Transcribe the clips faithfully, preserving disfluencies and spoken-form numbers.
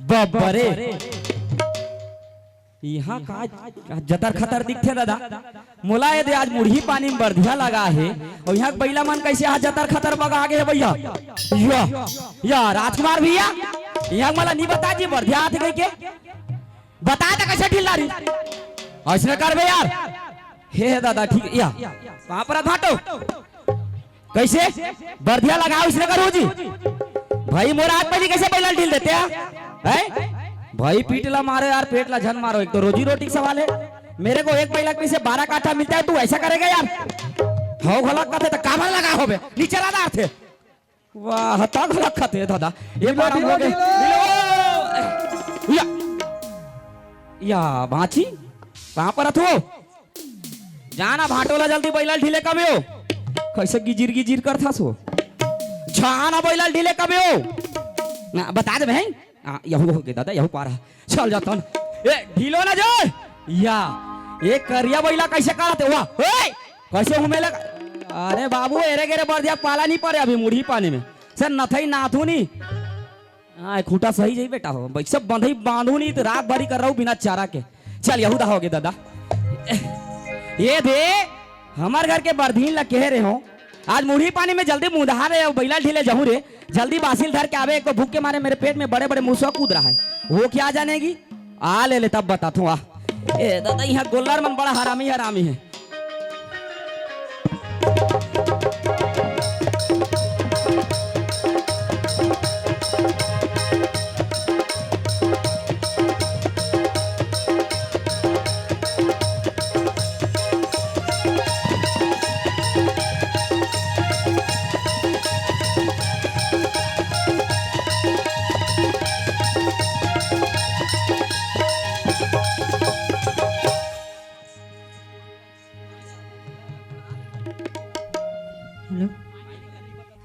बब्बा रे, इहाँ का जतर खतर दिखथे दादा। मोला ये दे, आज मुड़ही पानी में बरधिया लगा हे, अउ इहाँ के बइला मन कइसे आज जतर खतर बगा गे हे भइया। या, या राजकुमार भइया, इहाँ मोला नइ बता जी बरधिया आथे कहिके, बता त कइसे ढील डारी। अइसने करबे यार। हे, हे दादा, ठीक या। कहाँ पर भाटो? कइसे? बरधिया लगाओ, अइसने करो जी। भाई, मोर आग पहली कइसे बइला ल ढील देते हैं? हैं? भाई, पीठ ला मारो यार, पेट ला झन मारो, एक तो रोजी रोटी के सवाल है। मेरे को एक बइला के पीछे बारह काठा मिलता है, तू अइसा करेगा यार? हव घलक कथे त काबर लगा होबे? नीचे ला डारथे। वाह, त घलक कथे दादा। ये बार हम लोग ढीलो, ढीलो। या, या बाची, कहाँ पर अथो? जाना भाटो ला जल्दी बइला ल ढीले कबे हो। कइसे गिजिर गिजिर करथस हो? जाना बइला ल ढीले कबे हो। ना, बता दे भाई। आ, यहू हो गे दादा, यहू पारा। चल जाथन। ए, ढीलो ना जो। या, ए करिया बइला कइसे करत हे? वाह, ए, कइसे हुमे लगा? अरे बाबू, एरे गेरे बरधिया पाला नइ परे अभी मुड़ही पानी में। सर नथई नाथू नी। हाँ, खूंटा सही जाई बेटा हो। भाई, सब बंधई बांधू नी त रात भरी कर रहू बिना चारा के। चल, यहू दा हो गे दादा। ये दे, हमर घर के बरधीन ला कहे रहे हो, आज मुड़ही पानी में जल्दी मुंह दहा रे, अउ बइला ढीले जहूँ रे, जल्दी बासी ल धर के आबे, एक तो भूख के मारे मेरे पेट में बड़े-बड़े मुसवा कूद रहा है। वो क्या जानेगी? आ ले ले, तब बताथों, आ। ए दादा, इहाँ गोल्लर मन बड़ा हरामी, हरामी है। हेलो।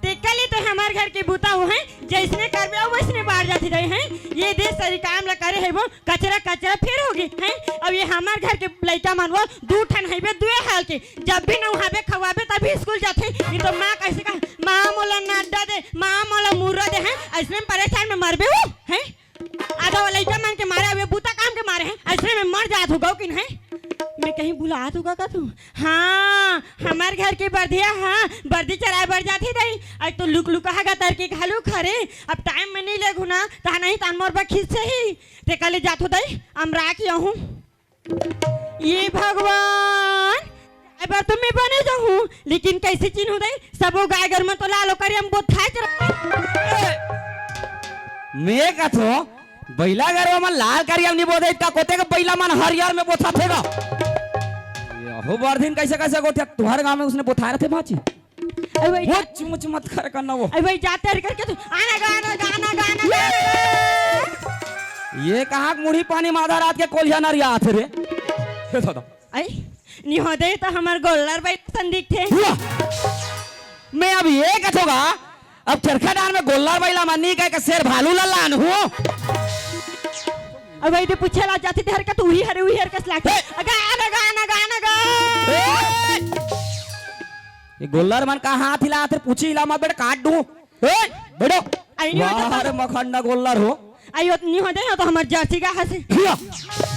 तेकर ले तो हमर घर के बूता हो हैं, जइसने करबे अउ वइसने बाढ़ जाथे रहे हैं। ये दे सरी काम ला करे हे वो, कचरा कचरा फेर हो गे हैं। अब ये हमर घर के लइका मन वो दू ठन हइबे दुए हाल के, जब भी नहाबे खवाबे तभी स्कूल जाथे। ये तो माँ कइसे कहा, "माँ मोला नड्डा दे, माँ मोला मुर्रा दे" हैं, अइसने में परेशान में मरबे वो हैं। आधा वो लइका मन के मारे, अब ये बूता काम के मारे हैं, अइसने में मर जात हो गो कि नहीं? मैं कहीं भुलात होगा का तू? हाँ, हमर घर के बरधिया, हाँ, बरदी चराए बर जाथे दाई। आज तो लुक लुकाहा गा तर के घालू खरे, अब टाइम में नइ लेगहूँ ना, तहा नहीं तान मोर बर खींच सही। तेकर ले जाथो दाई, अमरा के आहूँ। ये भगवान, एबर तो मैं बने जाहूँ, लेकिन कइसे चिन्हूँ दाई? सबो गाय गरु मन तो लाल करिया म बोथाए चलत हे। मैं कथों, बइला गरवा मन लाल करिया म नइ बोथाए, का कोते के बइला मन हरियर में बोथाथे गा? यहू बरधीन कइसे कइसे गोठिया, तुँहर गाँव में अइसने बोथाए रथे बाची। अरे भाई, वो चुमुच मत कर करना वो। अरे भाई, जाते हर करके तू आना गा, आना गा, आना गा, आना गा। ये कहाँ के मुड़ही पानी म आधा रात के कोलिहा नरियाथे रे? हे दादा। आई, निहोदे तो हमर गोल्लर बाई सन दिखथे। हुआ। मैं अब ये कथों गा, अब चरखा डांड़ में गोल्लर बइला मन नइ कहे के शेर भालू ला लानहूँ। अब भाई, ते पूछे ला जाथे ते हर का तू ही हरे, उही हर कस लागे। हे! अगा, अगा, अगा, अगा, अगा। ए! ये गोल्लर मन का हाथ हिलाथे, पूछी हिला मत बेटा, काट दूँ। ए, बैठो। आई नहीं होता वाह रे, मखंडा गोल्लर हो। आई होत नहीं होते हो तो हमर जर्सी का हंसी। हिया।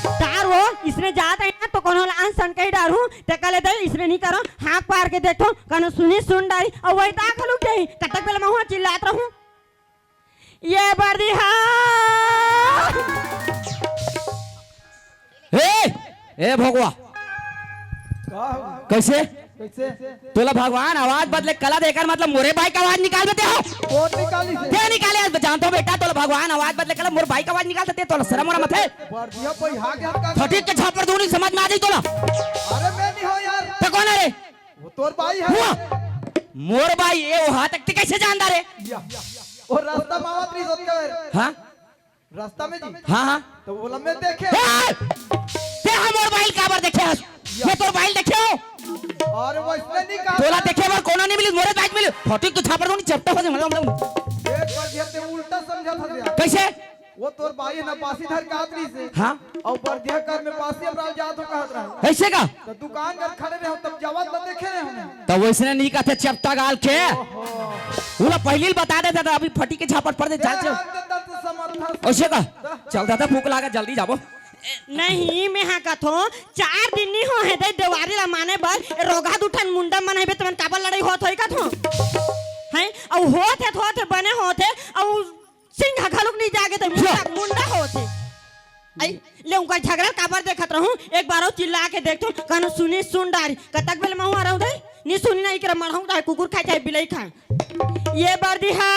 तार वो, इसने जात है ना तो कोनो ला अनसन कही डारूँ, ते कले दे, इसने नहीं करो, हाँक पार के देखो, कनो सुनी सुन डारी, अउ वही ता खलू के ही, कतक बेला महुआ चिल्लात रहूँ। ये बरदी हाँ। ए, ए भगवा। का हो? कइसे? कइसे? तोला भगवान आवाज बदले कला दे, एकर मतलब मोरे बाई के आवाज निकाल देते हो। कौन निकाली से? ते निकाले, जानथों बेटा, तोला भगवान आवाज बदले कला, मोर बाई के आवाज निकाल देते, तोला शरम वरम आथे? बरदिया पहिरा गया का? फटीक के झापड़ दूँ नी, समझ में आ जाई तोला। अरे मैं नहीं हो यार। ते कोन हे रे? वो तोर बाई हे। हुआ। मोर बाई, ए, वो हाथ तक ते कइसे जानदा रे? या। वो रास्ता में आवत रही सोच के। हाँ? रास्ता में जी। हाँ, हाँ। तो बोला, "मैं देखे।" ए! ते हमर बाई ल काबर देखे हस? या। मैं तोर बाई ल देखे हों? अरे, वो इसने नहीं कहा। तोला देखे बर कोनो नइ मिलिस, मोरे बाई ल मिलिस। फटीक तो झापड़ दूँ नी, चपटा हो जाए, मतलब, मतलब। एक बार ये ते उल्टा समझा था यार। कइसे? वो तोर बाई हे ना, बासी धर के आत रहिसे। हाँ। अउ बरदिया कर में बासी अमराल जात हो कहत रहा। अइसे का? तो दुकान जब खड़े रहे हो, तब जवाब तो देखे रहे हो। तब वइसने नइ कथे चपटा गाल के। ओहो। ओला पहिली ल बता दे दादा, अभी फटी के झापट पड़ दे, चल, चल। ओसे का? चल दादा, भूख लागे, जल्दी जाबो। नहीं, मैं हा कथो, चार दिन नहीं हो हे दे देवारी ला माने बर, ए रोगहा दू ठन मुंडा मन हे बे, तुमन काबर लड़ाई होत होई कथो? हैं? अउ होत हे, होत हे, बने होत हे, अउ सिंह घलुक नहीं जागे ते मुंडा, मुंडा होत हे। आई, ले उनका झगड़ा काबर देखत रहूं, एक बार अउ चिल्ला के देखथों, कनो सुनी सुन डारी, कतक बेल महूं आ रहूं दे, नी सुनी नहीं कर मरहूं, चाहे कुकुर खाए, चाहे बिलाई खाए। ये बरदी हा।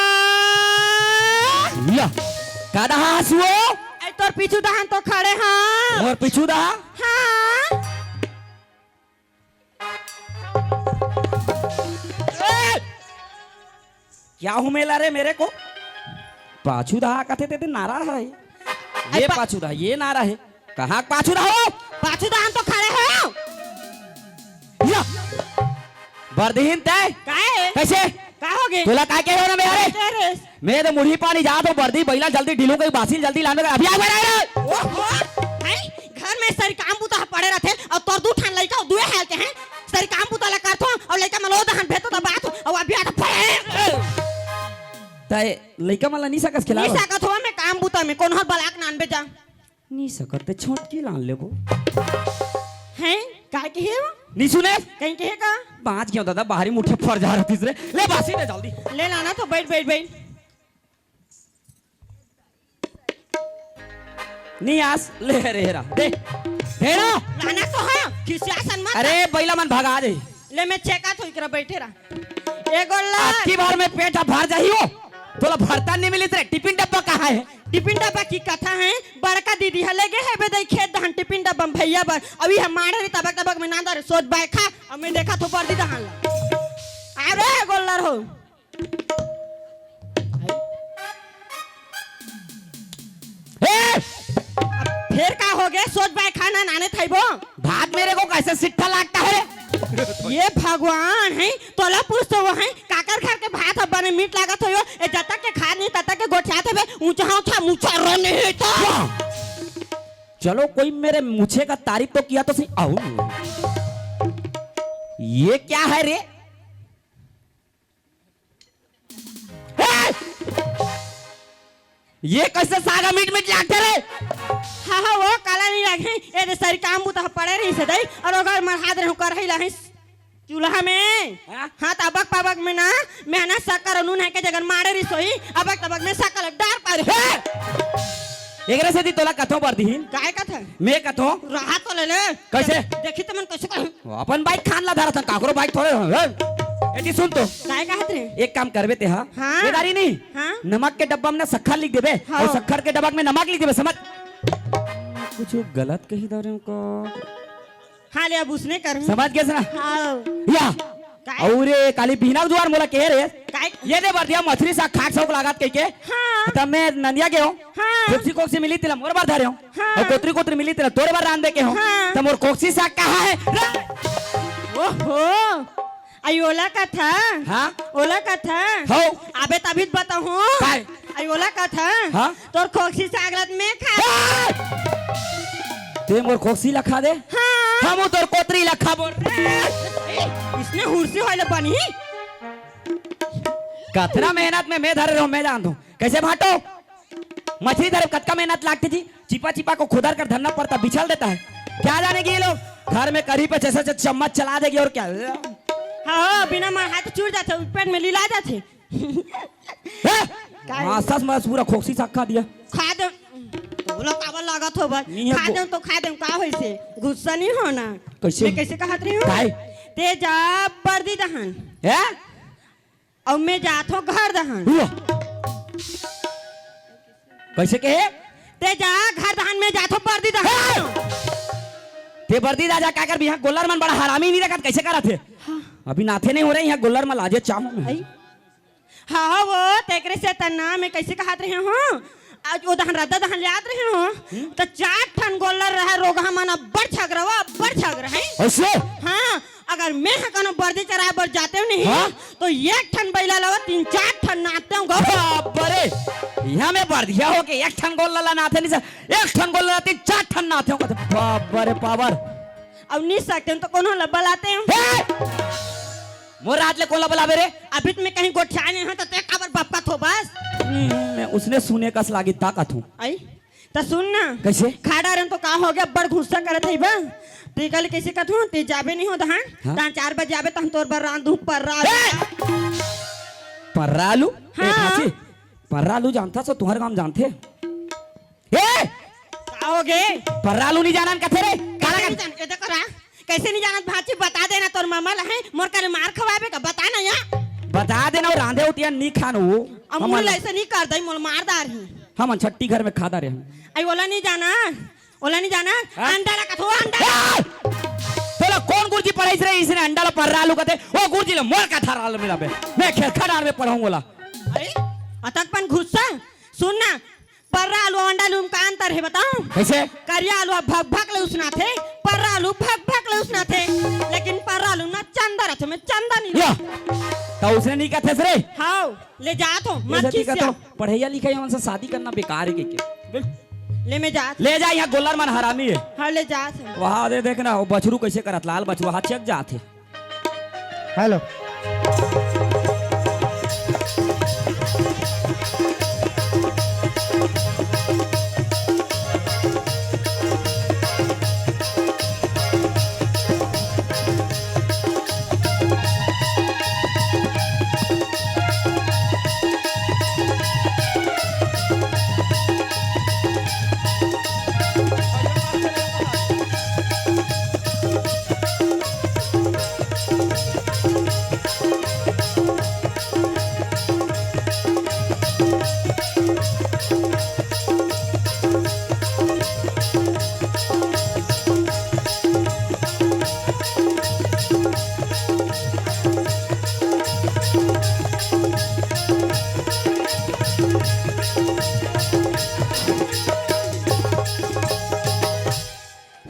या, का दहा हसुओ? आई तोर पीछू दहान तो खड़े हा। मोर पीछू दहा? हाँ। ए! क्या हुमेला रे मेरे को? पाछू दहा कथे ते, ते नारा है। ये पा- पाछू दहा, ये नारा है। कहाँ पाछू दहा हो? पाछू दहान तो खड़े हो। या! बरदीन तय? काहे? कैसे? का हो गे? तोला का कहे हो ना मेरे? कहे रे? मैं तो मुड़ी पानी जात हो, बरदी बैला जल्दी ढीलू कहीं बासी जल्दी लाने का। अभी आ गया रे। ओहो, हैं? घर में सरी काम बूता ह पड़े रथे, अउ तोर दू ठान लइका, दुए हाल के हैं, सरी काम बूता ला करथो, अउ लइका मन लो दहन भेतो त बात, अउ अभी आ त पड़े। तय लइका मन ला नहीं सकस खिलावा? नहीं सकत हो, मैं काम बूता में, कोनो हर बलाक नान बे जा। नहीं सकत, ते छोटकी लान लेबो। हैं? काय कहे हो? नहीं सुने? कहीं कहे का? बाँच गया दादा, बाहरी मुठे फर जा रहा तीसरे। ले बासी दे जल्दी। ले लाना तो बैठ, बैठ, बैठ। नहीं आस, ले रे हेरा। दे। हेरा। लाना तो है, खिसिया सन मत। अरे, बैला मन भगा दे। ले मैं चेका थो इकरा बैठे रहा। ए गोल्ला। अबकी बार में पेट भर जाही हो। तोला भरता नहीं मिली तेरे, टिफिन डब्बा कहाँ है? टिफिन डब्बा की कथा है, बड़का दीदी ह लेगे हे बेदई खेत दहन टिफिन डब्बा में भैया बर। अभी हम माड़े रही तबक तबक में नांदा रे, सोच बाय खा, अब मैं देखा थो बरदी दहन ला। अरे गोल्लर हो। ए! अब फिर का हो गए? सोच बाय खाना नाने थाइबो। भात मेरे को कैसे सिट्ठा लागता है रे? ये भगवान है, तोला पूछ तो वो है, काकर घर के भात ह बने मीठ लागत हो यो? ए जतक के खात नहीं, ततक के गोठियात हवे, ऊंचा ऊंचा मुचा रो नहीं तो। वाह! चलो, कोई मेरे मुछे का तारीफ तो किया तो सही। आऊ। ये क्या है रे? ए! ये कैसे सागा मीठ मीठ लागथे रे? हाँ, हाँ, वो काला नहीं लागे। ए दे सरी काम बूता पड़े रही से दई, और ओकर मरहाद रहूं कर ही लाहिस चूल्हा में। हाँ? हाँ, तो अबक पबक में ना, मैं ना शक्कर और नून है के जगह मारे रही सोई, अबक तबक में शक्कर डार पा रही। ए! एकरे से दी तोला कथो बरदीन। काय कथा? मैं कथो। रहा तो ले ले। कैसे? देखी तो मन कैसे कहूं। अपन बाइक खान ला धरत हन, काकरो बाइक थोड़े हन। ए जी सुन तो। काय कहत रे? एक काम करबे ते हा। हाँ। ये दारी नहीं। हाँ। नमक के डब्बा में ना शक्कर लिख देबे हाँ। और शक्कर के डब्बा में नमक लिख देबे, समझ? कुछ गलत कही दारे को। हाँ ले, अब उसने कर। समझ गेस ना? हाँ। या। काय? अउ रे, काली बिहना जुआर मोला कहे रे। काय? ये दे बरदिया मछरी साग खाक शौक लागत कहिके। हाँ। त मैं नंदिया गे हो। हाँ। कोक्सी कोक्सी मिली तेला मोर बर धरे हो। हाँ। अउ कोतरी कोतरी मिली तेला तोर बर रांध दे के हो। हाँ। त मोर कोक्सी साग कहाँ है? ओहो। आई ओला कथा। हाँ? ओला कथा। हो। अबे तभी तो बताऊँ। काय? आई ओला कथा। हाँ? तोर कोक्सी साग ला त मैं खा। ए! ते मोर कोक्सी ला खा दे। हाँ। हमू तोर कोतरी ला खाबो। इसने हुरसी होइले बनी। कतना मेहनत में मैं धरे रहूं, मैं जानत हूं। कैसे भांटो? मछली धरे कतका मेहनत लागथे जी। चिपा चिपा को खुदर कर धरना पड़ता, बिछल देता है। क्या जानेगी ये लोग? घर में कढ़ी पे जैसे जैसे चम्मच चला देगी और क्या? हाँ, बिना मार हाथ चूर जाथे, पेट में लीला जाथे। हैं? काय? हाँ, सस मस पूरा कोक्सी साग खा दिया। खा दे। तोला काबर लागत हो बस? नहीं है खा वो। दे तो खा दे, का होइसे? गुस्सा नहीं होना। कैसे? मैं कैसे कहत रही हूँ? काय? ते जा बरदी दहन। हैं? अउ मैं जाथो घर दहन। हुआ। कैसे कहे? ते जा घर दहन, मैं जाथो बरदी दहन। हैं? ते बरदी दा जा, का कर भी यहाँ गोल्लर मन बड़ा हरामी नहीं रखत, कैसे करत हे? हाँ। अभी नाथे नहीं हो रहे, यहाँ गोल्लर मन लाजे चाहूँ मैं। आई। हाँ, वो तेकरे से तना मैं कैसे कहत रहे हूँ? आज वो दहन रद्दा दहन ले आत रहे हूँ, हम्म। तो चार ठन गोल्लर रहे, रोगहा मन अब्बड़ झगरा, वो अब्बड़ झगरा है। ऐसे? हाँ, अगर मैं ह कोनो बरदी चराए बर जाते हूँ नहीं, हाँ? तो एक ठन बैला लावा, तीन चार ठन नाते हूँ गो। बाप रे, यहाँ में बरदिया हो के एक ठन गोल्लर ला नाथे नहीं सर, एक ठन गोल्लर ला तीन चार ठन नाते हूँ। बाप रे पावर। अब नहीं सकते हूँ तो कोनो ला बलाते हूँ। हे! मोर रात ले कोन ला बलाबे रे? अभी तो मैं कहीं गोठियाने त ते काबर बपकत हो बस? हम्म, मैं उसने सुने कस लागी ता कथूं। आई? त सुन ना। कइसे? खा डारेन तो का हो गे? अब्बड़ गुस्सा करत हई बा। ते कल कइसे कथूं? ते जाबे नइ हो दहान? हाँ? तहां चार बजे आबे, तहां तोर बर रांधहूं पर्रा आलू। ए! पर्रा आलू? ए, हाँ। भांची, पर्रा आलू जानथस? तुंहर गांव जानथे? ए! का हो गे? पर्रा आलू नइ जानन कथे रे? काला कइसे नइ जान-, ए, देखो रा, कइसे नइ जानत भांची? बता देना तोर ममा ल, हैं? मोर करा मार खवाबे का? बता ना या। बता देना, वो रांधे उतिया नइ खान वो। अब हमन मुल ला अइसे नइ कर दई, मोला मार डारही। हमन छट्टी घर में खा डारे हन। आई ओला नइ जाना, ओला नइ जाना। हाँ? अंडा ला कथो, अंडा। ए! तोला कोन गुरुजी पढ़ाइस रे, अइसने अंडा ला पर्रा आलू कथे? वो गुरुजी ला मोर करा आलू मिलाबे। मैं खेलखा डार में पढ़ाहूं ओला। अरे, अतक पन गुस्सा। सुन ना, पर्रा आलू, अंडा आलू में का अंतर हे बताओं? कइसे? करिया आलू ह भक भक ले उसनाथे, पर्रा आलू भक भक ले उसनाथे, लेकिन पर्रा आलू में चंदा रथे, में चंदा नइ या, रथे। त उसने नइ कथस रे? हाव, ले जात हों, ये मत सती का खिसिया। तो पढ़इया लिखइया मन से शादी करना बेकार हे के, के? ले मैं जात। ले जा, इहां गोल्लर मन हरामी हे। हाँ, ले जात हों। वहां दे देखना, वो बछरू कइसे करत, लाल बछरू, हाथ चेक जात हे। हेलो।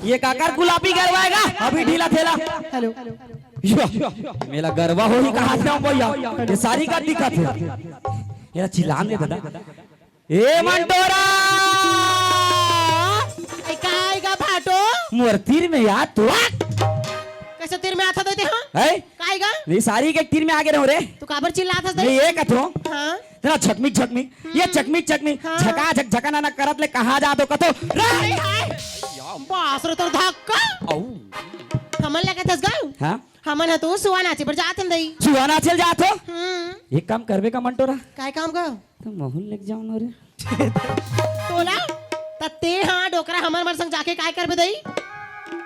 ये काकर गुलाबी गरवा हे गा? अभी ढीला थेला। हेलो। यो, मेला गरवा होही कहात हे भइया। ये सारी का दिखत हे। ये चिल्लान दे दादा। ए मंटोरा! ए, का आय गा भाटो? मोर तीर में आ तो। कइसे तीर में आथस दई ते, हाँ? हैं? का आय गा? ये सारी के तीर में आगे रहो रे। तू काबर चिल्लाथस दई? मैं ये कथों। हाँ? तेला झकमिक झकमिक, ये हम्म। चकमिक चकमिक, हाँ। झका झक झका नाना करत ले कहां जात हो कथों, रे! हाय, हाय। बास रे तोर धक्का। औ। हमन ला कथस गा? हाँ? हमन ह तो सुआ नाचे बर जात हन दई। सुआ नाचे ल जात हो? हम्म। एक काम करबे का मंटोरा? काय काम गा? त महूं ल लेग जाव ना रे। तोला? त तेंहा डोकरा हमर मन संग जाके काय करबे दई?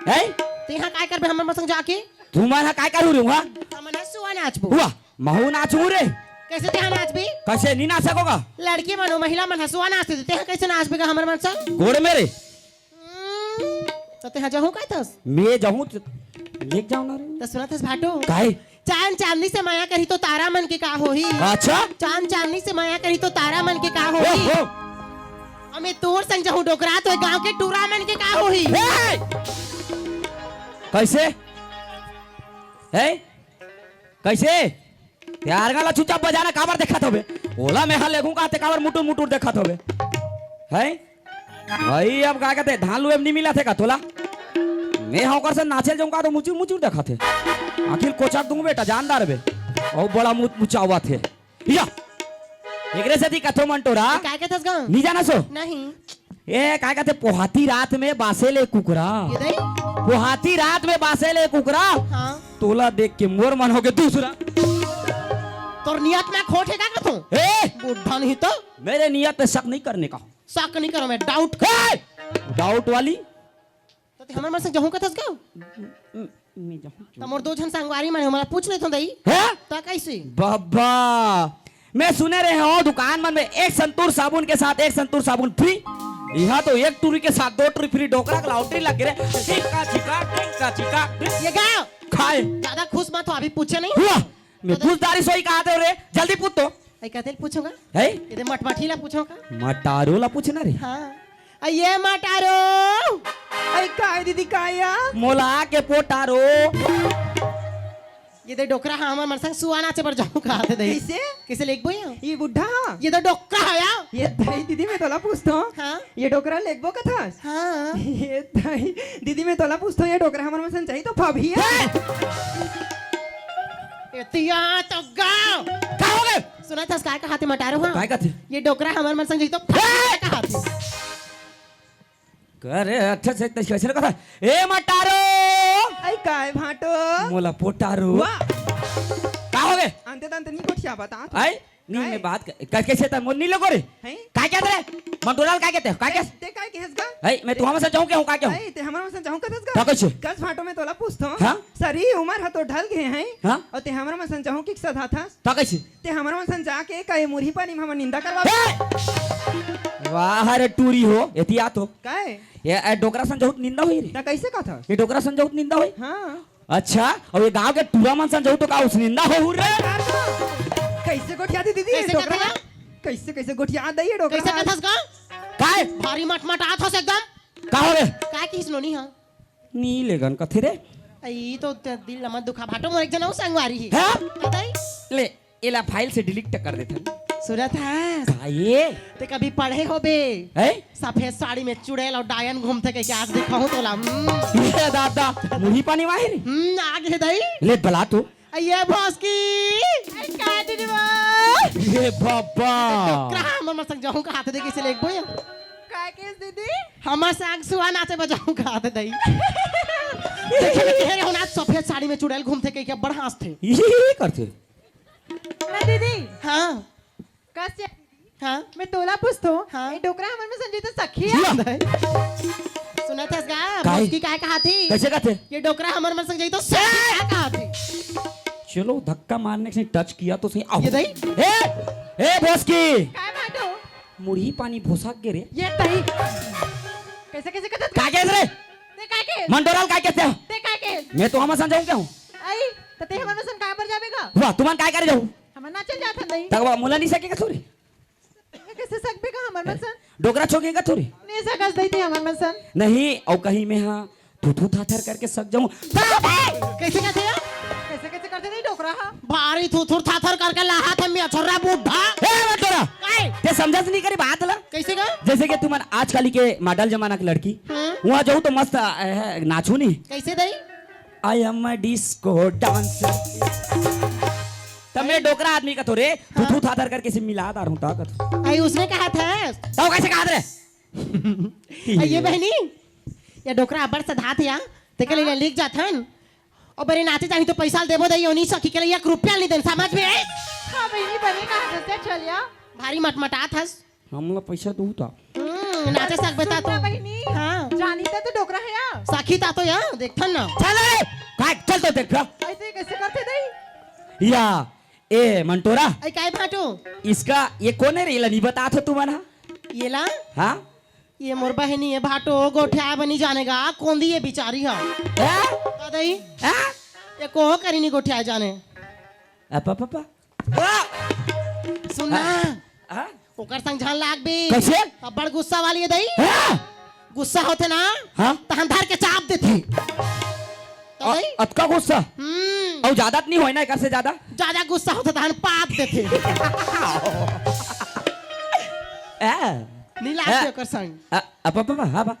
हैं? तेंहा काय करबे हमर मन संग जाके? तुमन ह काय करहू रे उहां? हमन ह सुआ नाचबो। वाह, महूं नाचहूं रे। कइसे तेंहा नाचबे? कइसे नइ नाच सकों गा? लड़की मन अउ महिला मन ह सुआ नाचथे, तेंहा कइसे नाचबे गा हमर मन संग? गोड़ में रे। हम्म, त तेंहा जहूं कहिथस? मैं जहूं त लेग जाव ना रे। त सुनथस भाटो? काय? चांद चांदनी से मया करही तो तारा मन के का होही? अच्छा? चांद चांदनी से मया करही तो तारा मन के का होही? ओहो। अउ मैं तोर संग जहूं डोकरा तो गांव के टूरा मन के का होही? ए! कइसे? ए? कइसे? ते अरगा ला चुपचाप बजाना, काबर देखत हवे? ओला मैं हा लेगहूं का, ते काबर मुटुर मुटुर देखत हवे? हैं? भाई, अब का कथे, धान लुए में नइ मिलथे का तोला? मैं हा ओकर से नाचे ल जाहूं का तो मुचुर मुचुर देखत हे। आखिर कोचक दूं बेटा, जान डारबे। अउ बड़ा मुच मुचावत हे। या। एकरे सेती कथों मंटोरा। काय कथस गा? नइ जानस ओ? नहीं। ए, काय कथे, पोहाती रात में बासे ले कुकरा। ये दई? पोहाती रात में बासे ले कुकरा। हाँ। तोला देख के मोर मन होगे दूसरा। तोर नियत में खोट हे का कथों? ए! बुढ़ा नहीं तो। मेरे नियत पे शक नहीं करने का। शक नहीं करों मैं, doubt कर। ए! Doubt वाली? त ते हमर मन संग जहूं कथस गा? मैं जहूं। त मोर दो झन संगवारी मन हे, ओमन ला पूछ लेथों दई। हैं? त कइसे? बाबा, मैं सुने रहे हों दुकान मन में एक संतूर साबुन के साथ एक संतूर साबुन free। इहां तो एक टूरी के साथ दो टूरी free, डोकरा के lottery लग गे रे। टिंका चिका, टिंका चिका, टिंका ये गा? खाए। जादा खुश मत हो, अभी पूछे नहीं। हुआ। मैं पूछ डारिस ओही कहात हंव रे, जल्दी पूछ तो। अई कतेल पूछों गा? हैं? ये दे मटमठी ला पूछों का? मटारो ला पूछना रे। हाँ। अई ये मटारो। अई काय दीदी काय या? मोला के पोटारो। ये दे डोकरा हा हमर मन संग सुआ नाचे बर जाहूं कहाथे दई। कइसे? कइसे लेगबो या? ये बुढ़ा हा? ये दे डोकरा हा या? ये दई दीदी मैं तोला पूछथों। हाँ? ये डोकरा लेगबो कथस? हाँ। ये दई दीदी मैं तोला पूछथों, ये डोकरा हमर मन संग जाही तो फबही या? ए तिया तो गाँव। का होगे? सुनत हस काय कहाथे मटारो? हाँ, काय कथे? ये डोकरा हमर मन संग जही तो कहाथे। करे अच्छा से तैसे कैसे कथा? ए मटारो। आई काय भाटो? मोला पोटारो। वाह। का हो गे? अंते तंते नहीं गोठिया बता। आई नहीं, मैं बात कर, कैसे था मोर नहीं लगो रे? हैं? काय कहते रे? मंटोलाल काय कहते हो? काय कहते? ते काय कहेस गा? है, मैं तुम्हारा से जाऊं क्या हूं, का क्या हूं? है, ते हमारा से जाऊं का दस गा? का कैसे? कस भाटो में तोला पूछतो। हाँ? सरी उमर ह तो ढल गए हैं। हाँ? और ते हमारा में से जाऊं कि सधा था? का कैसे? ते हमारा मन संग जाके का ये मुरही पानी में हमर निंदा करवा। हे! वाह रे टूरी हो, एती आत हो। काय? ये, ए, डोकरा संग जहूत निंदा होई रे। त कैसे कथा? ये डोकरा संग जहूत निंदा होई? हाँ। अच्छा, अउ ये गांव के टूरा मन संग जहूत तो का उस निंदा होहू रे? कैसे गोठिया दी दीदी, कैसे डोकरा? कथा? कैसे, कैसे गोठिया दई ये डोकरा? कैसे कथस का? काय? भारी मटमटात हस एकदम। का हो रे? काय किहिस नोनी हा? नी लेगन कथे रे। ई तो ते दिल ला मत दुखा भाटो, मोर एक जन अउ संगवारी हे। हैं? कतई? ले, एला फाइल से डिलीट कर देथन। सुनत हस? का ये? ते कभी पढ़े होबे? हैं? सफेद साड़ी में चुड़ैल अउ डायन घूमथे कहिके आज दिखाहूं तोला। हम्म। ये दादा, मुरही पानी माहिर? हम्म, आगे दई। ले बला तू। ये भोसकी। अरे का दीदी वो? ये बाबा। डोकरा हमर मन संग जहूं कहाथे दे कइसे लेगबो ये? का केस दीदी? हमर संग सुआ नाचे बजाऊं कहाथे दई। देखे में तेरे होना सफेद साड़ी में चुड़ैल घूमथे कहिके बड़ हंसथे। ये करथे। ना दीदी। हाँ। कस हाँ। मैं तोला पूछतो, हाँ। ये डोकरा हमर मन संग जही तो सखी हे? जिया। सुनत हस गा? काय? भोसकी काय कहाथे? कैसे कथे? ये डोकरा हमर मन संग जही तो सखी काय कहाथे? चलो, धक्का मारने से टच किया तो सही। आओ। ये दई? ए, ए, भोसकी। काय भाटो? मुरही पानी भोसक गे रे। ये दई। कैसे, कैसे कथस? का केस रे? ते काय केस? मंटोलाल काय कहते हो? ते काय केस? मैं तो हमर संग जाऊं क्या हूं? आई, त ते हमर मन संग काय बर जाबे गा? वाह, तुमन काय करे जाहू? हमन नाचे जात हन दई। तब मोला नहीं सकेगा थोड़ी? कैसे सकबे का हमर मन सन? डोकरा छोके का थोड़ी? नहीं सकस दई ते हमर मन सन। नहीं, अउ कहीं मैं हाँ थू थू था थर करके सक जाऊं। कैसे कहते हैं? कैसे, कैसे करथे दई डोकरा हा? भारी थू थू था थर करके लाहा थे मैं छोरा बुढ़ा। ए, मत डरा। काय? ते समझस नहीं करी बात ला? कैसे का? जैसे कि तुमन आजकल के मॉडल जमाना की लड़की, हाँ। वहाँ जाऊँ तो मस्त, अ, नाचू नहीं। कैसे दई? I am a disco dancer। त मैं डोकरा आदमी कथों रे, थू थू था थर करके से मिला दार हूं ता कथों। आई उसने कहा था। त कैसे कहा रे? आई ये बहिनी, ये डोकरा अब्बड़ सधाथे या, तेकर ले लेके जाथन। अउ बरे नाचे जाही तो पैसा ल देबो दई, ओ नी सखी के लिए एक रुपया ल नी देन, समझ में आइस? हाँ बहिनी, बने कहा था, चल या। भारी मटमटात हस। हमला पैसा दू ता। हम्म, नाचे सकबे ता सुन ना तो। बहिनी। हाँ। जानी ता तो डोकरा हे या। सखी ता तो या, देखथन ना। चल रे, काय, चल तो देख। ऐसे कैसे करथे दई? या, ए, मंटोरा। आई काय भाटो? इसका, ये कोन हे रे? एला नहीं बता थो तुमन हा? ये ला? हाँ? ये मोर बहिनी हे भाटो, गोठिया बनी जाने गा, कोंदी ये बिचारी हा। हैं? का दई? हैं? ये कोहो करी नहीं गोठिया जाने। Up, up, up. आ! सुन ना। हाँ? हाँ? ओकर संग झन लागबे। कैसे? अब्बड़ गुस्सा वाली हे दई। हाँ? गुस्सा होथे ना, हाँ? तहन धर के चाप देथे। तो अ-, दई? अतका गुस्सा? हम्म। अउ ज्यादा त नहीं होय ना, एकर से ज्यादा? ज्यादा गुस्सा होथे तहन पाप देथे। आ। नहीं लागबे आ। ओकर संग। आ, अप, अप, अप, हाँ, बा।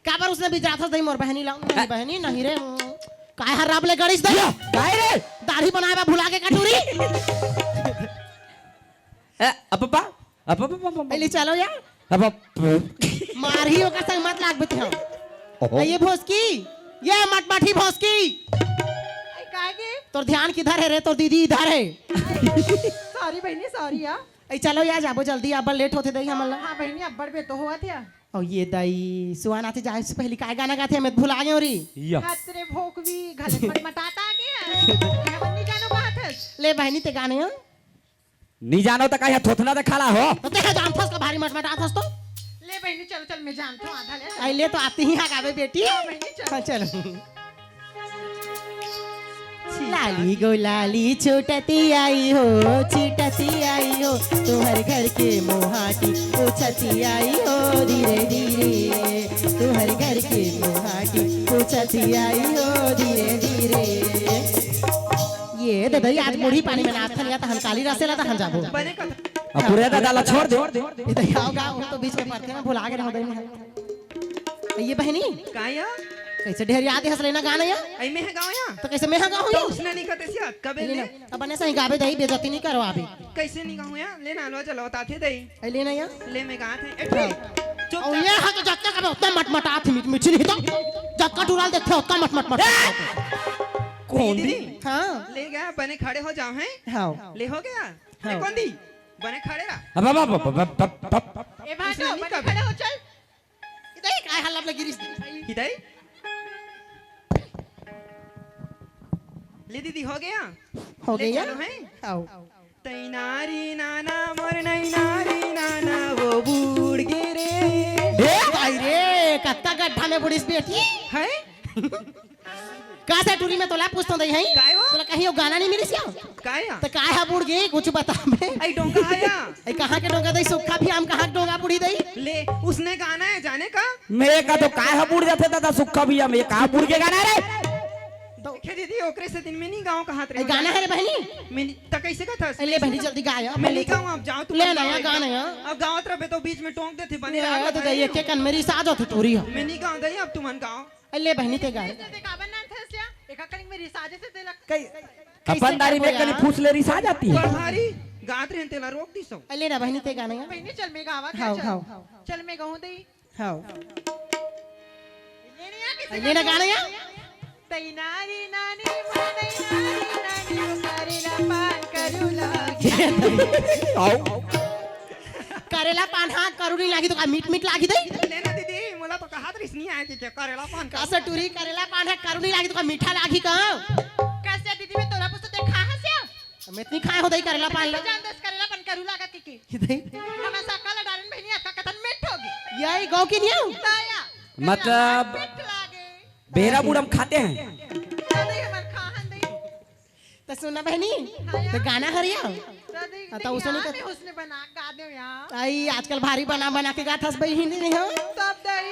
काबर उसने बिचारथस दई मोर बहिनी ला? नहीं बहिनी, नहीं रे। काय हर रब ले गणेश दई? या, काय रे? दाढ़ी बनाए बा भुला के कटोरी। ए, अप्पा, अप्पा, अप्पा, अप्पा। पहले चलो या। अप्पा। मारही ओकर संग मत लाग बेटे हम। ओहो। ए, ये भोसकी, ये मटमठी भोसकी। ए, काय के? तोर ध्यान किधर हे रे? तोर दीदी इधर हे। Sorry बहिनी, sorry या। ए, चलो या, जाबो जल्दी, अब्बड़ लेट होथे दई हमन ला। हाँ बहिनी, अब्बड़ बेर तो होवत या। अउ ये दई, सुआ नाचे जाए से पहली काय गाना गाथे, मैं भुला गेंव री। या। हाथ रे भोकवी, घले मटमटात आगे। मैं अपन नहीं जानो कहा था। ले बहिनी ते गाने हो? नहीं जानो तो कहीं थोथना देखा ला हो। तो ते जानथस का भारी मटमटाथस तो? ले बहिनी, चल, चल, मैं जानथों, आधा ले, चल। आई ले तो आती ही आ गावे बेटी। हाँ, बहिनी, चल। हाँ, चल। लाली गो लाली छोटती आई हो, छिटती आई हो, तुहर घर के मोहाटी पोछती आई हो, धीरे धीरे। तुहर घर के मोहाटी पोछती आई हो, धीरे धीरे। ये दे दई, आज मुरही पानी में नाचथन या तहन काली रसेला तहन जाबो। बने कथा। अब पूरे दादा ला छोड़ दे। ये दई, आओ गाओ, हम तो बीच में पड़थे ना, भुला गे रहो दई में। ये बहिनी। का या? कइसे ढेर याद हस लेना गाना या? अई मैं गाँव या? त कइसे मैं गाँव या? उसने नहीं कहते सिया, कबे ले ले? अब बने सही गाबे दई, बेइज्जती नहीं करवाबे। कइसे नहीं गाँव या? लेना लो, चलो, बताते दई। अई लेना या? ले मैं गात हे। ए, हाँ। ठीक। चुप, अउ चुप। ये हा तो जतका कबे ओतना मटमटात हे, मिठ-, मिठी नहीं तो। जतका टुरा ल देखथे, ओतना मटमट मट। ए! कौन दीदी? हाँ। ले गया, बने खड़े हो जाओ, हैं? हाँ। ले हो गया? हाँ। ए, कौन दी? बने खड़े रहा। अब, अब, अब, अब, अब, अब, अब। ए भाई, उसने तो नहीं बने कबे। खड़े हो, चल। इधर ही काय हाल लग गिरिस। इधर ही? ले दीदी, हो गया? हो ले गया? चलो, हैं? आओ। तैनारी नाना मोर नैनारी नाना वो बूड़ गे रे। ए भाई रे, कत्ता गड्ढा में बुड़िस बेटी। हैं? का से टूरी में तोला पूछतो दई हई? काय हो? तोला कहीं वो गाना नहीं मिलिस या? काय या? त काय हा बुड़ गे, कुछ बता बे। अई डोंगा हा या? अई कहाँ के डोंगा दई, सुक्खा भी हम कहाँ के डोंगा बुड़ी दई? ले, उसने गाना है, जाने का? मैं का तो काय हा बुड़ जाथे दादा, सुक्खा भी हम, ये का बुड़ के गाना रे? देखे दीदी, ओकरे से दिन में नहीं गाँव कहाँ ए, गाना है रे बहनी। मैं नहीं, त कैसे का था? ए, ले बहनी, जल्दी गा या। मैं नहीं गाऊँ, आप जाओ, तुम ले ना गाओ यार, एकदम। गाना यार। अब गावत रहबे तो बीच में टोंक देथे, बने ए, रहा तो बताइए। दई, एक एक कन मेरी साज होती टूरी हो। मैं नहीं गाऊँ दई, अब तुमन गाओ। ए, ले बहनी ते गा। से देखा बन ना थस या, एक कलिंग मेरी साजे से तेला। कई, कैसे अपन दारी क्या में बोला? कनी फूस ले रिसा जाती है। पर भारी गात रहन तेला रोक दी सो। ए, ले ना बहनी ते गाना यार। बहनी चल मैं गावा क्या हाँ, चल? हाँ। चल मैं गाऊँ दई। हाँ। लेने आ किसे लेने का? गाना या? तैनारी नानी, वो तैनारी नानी, वो करेला पान करूला। आओ। करेला पान हा करू नहीं लागी तो का मीठ मीठ लागी दई? लेना दीदी, मोला तो कहा तो रिस नहीं आया कि क्या करेला पान का करूला। टूरी करेला पान हा करू नहीं लागी तो का मीठा लागी का? कैसे दीदी, मैं तोरा पुस्तक देखा हंसिया? मैं इतनी खाए हो दई करेला पान ला। जान दस करेला पान करू लागा के के। कि दई? हम ऐसा काला डालन बहनी, अतका कतन मिठ होगे। यही गाँव की नहीं हो? ताया। मतलब मिठ लागे। बेहरा बूढ़ हम खाते हैं। दादी हमर खाहन दई। त सुना बहनी, हाँ यार। त गाना हरिया। दादी, हाँ, त नहीं उसने यार, तो मैं उसने बना गा दे यार। आई, आजकल भारी बना बना के गात हस बई हिंदी नहीं हो? तब दई।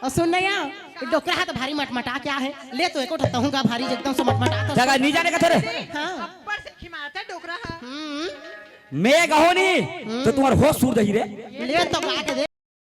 अउ सुन ना या, ये डोकरा हा त भारी मटमटा क्या है? ले तो एको ठत्ता हूँ गा भारी एकदम से मटमटा था। जगह नहीं जाने का थोड़े। हाँ। ऊपर से खिमारता डोकरा हा। हम्म। मैं गाहूँ नहीं, तो तुम्हार होश सूर दही रे। ले तो गा के दे।